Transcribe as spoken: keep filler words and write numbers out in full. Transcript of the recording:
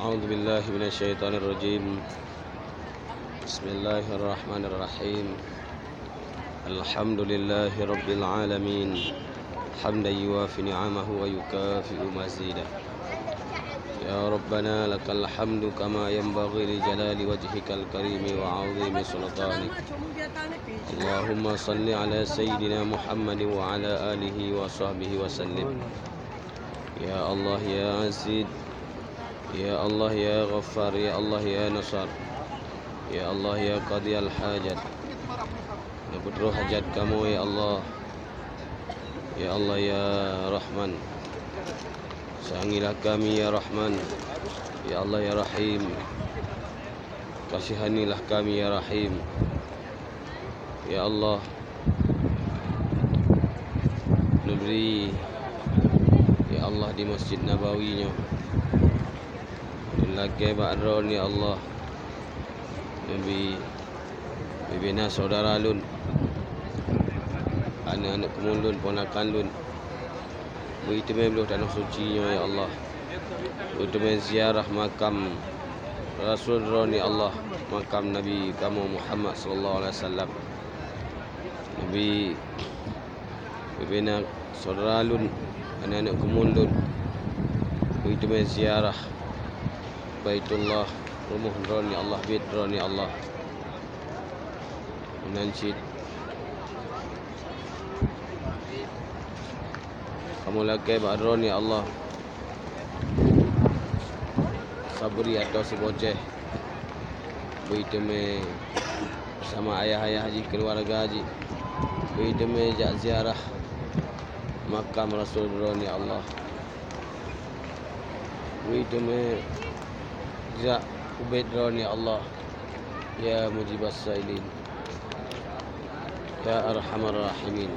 أعوذ بالله من الشيطان الرجيم. بسم الله الرحمن الرحيم. الحمد لله رب العالمين، حمدا يوافي نعمه ويكافئ مزيده. يا ربنا لك الحمد كما ينبغي لجلال وجهك الكريم وعظيم سلطانك. اللهم صل على سيدنا محمد وعلى آله وصحبه وسلم. يا الله يا عزيز، يا الله يا غفار، يا الله يا نصار، يا الله يا قاضي الحاجات. Neupeutroh hajat kamoe, ya Allah. Ya Allah, ya Rahman. Sangilah kami, ya Rahman. Ya Allah, ya Rahim. Kasihanilah kami, ya Rahim. Ya Allah, neubri, ya Allah, di Masjid Nabawi nyoe, neulakée bak Droeneuh, ya Allah. Neubri, neubri na syedara lôn, aneuëk-aneuëk keumuen lôn, ponakan lôn, beuteumé bloh tanoh suci nyoe, ya Allah. Beuteumé ziarah makam Rasul Droeneuh, ya Allah, makam Nabi kamoe Muhammad sallallahu alaihi wasallam. Neubri, neubri na syedara lôn, aneuëk-aneuëk keumuen lôn, beuteumé ziarah Baitullah, rumoh Droeneuh, ya Allah, biet Droeneuh, ya Allah. Meunan cit kamoe lakée bak Droeneuh, ya Allah, sabri atau sibocée, beuteumé beusama ayah-ayah jih, keuluwarga jih, beuteumé jak ziarah makam Rasul Droeneuh, ya Allah. Beuteumé jak ubit Droeneuh, ya Allah, ya Mujibas Sailin, ya Arhamar Rahimin.